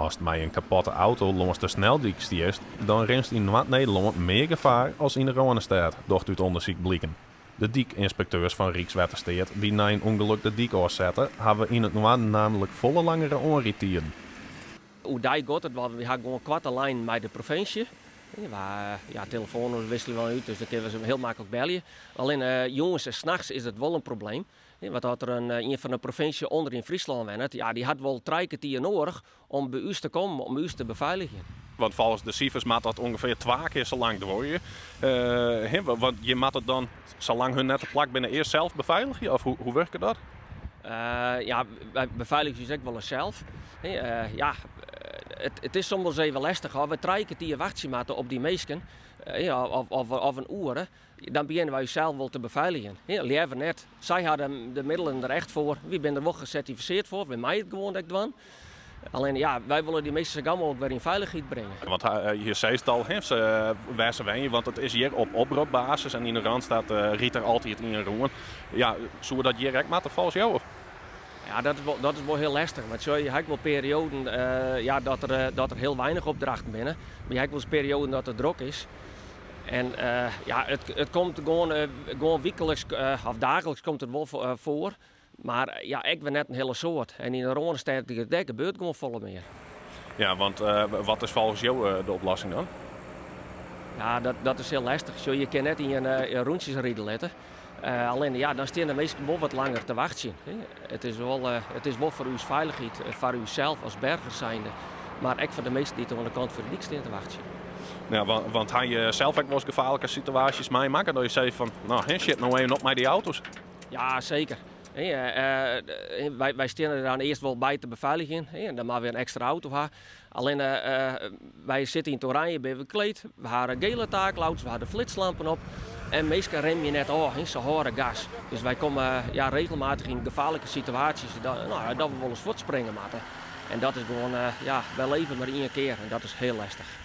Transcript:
Ast mei in kapotte auto lâns de sneldyk stiest, dan rinst yn Noard-Nederlân mear gefaar as yn de Rânestêd, docht út ûndersyk bliken. De dykynspekteurs fan Rykswettersteat dy't nei in ûngelok de dyk ôfsette, hawwe yn it noarden nammentlik folle langere oanrydtiden. Oerdei giet it wol, wy ha gewoan koarte lijnen mei de provinsje. Wy ha ja, telefoannûmers wikselje we út, dus dan kinne we se hiel maklik belje. Allinne jûns en nachts is it wol in probleem. Want as der in, ien fan de provinsje ûnder yn Fryslân wennet, ja, dy hat wol 3 kertier noadich om by ús te kommen, om ús te befeiligjen. Want folgens de sifers moat dat ûngefear twa kear sa lang duorje. Want je moatte it dan, salang hun net te plak binne, earst sels befeiligje? Of hoe wurket dat? Ja, wy befeiligje ús ek wol sels. Ja, it is soms wolris even lestich. As we 3 kertier wachtsje moatte op dy minsken, ja, of in oere, dan begjinne wy sels wol te befeiligjen. Leaver net. Sy ha de middelen der echt foar. Wy binne der wol gesertifisearre foar. Wy meie it gewoan ek dwaan. Allinne ja, wy wolle dy minsken sa gau mooglik wer yn feilichheid bringe. Want je sei it al, hè, wêr se wenje, want it is hjir op opropbasis en yn de Randstad rydt der altyd ien rûn. Ja, soe dat hjir ek moatte folgens jo? Of? Ja, dat is wol hiel lestich. Want sjoch, je ha wol perioaden ja, dat der hiel weinich opdrachten binne. Mar je ha wolris perioaden dat it drok is. En ja, it komt gewoan wykliks of daagliksk komt it wol foar. Mar ja, ek wer net in hiele soad. En yn de Rânestêd, dêr gebeurt gewoan folle mear. Ja, want wat is folgens jo de oplossing dan? Ja, dat is hiel lestich. Sjoch, je kinne net ien rûntsjes ride litte. Allinne, ja, dan steane de minsken wol wat langer te wachtsjen. It is wol foar ús feilichheid, foar ússels as berger zijnde, mar ek foar de minsken dy't oan de kant fan de dyk steane te wachtsjen. Ja, want ha je sels ek wolris gefaarlike situaasjes meimakke dat je sizze fan, no, hè, sjit no even op mei dy auto's? Ja, seker. Wy steane der dan earst wol by te befeiligjen. En dan moatte we in ekstra auto ha. Allinne, wy sitte yn it oranje binne we kleed. We ha gele takelauto's, we ha de flitslampen op. En minsken remje net ôf, hè, se hâlde gas. Dus wy komme, ja, regelmatich yn gefaarlike situaasjes no, dat we wolris fuortspringe moatte. En dat is gewoan, ja, wy leve mar ien kear en dat is hiel lestich.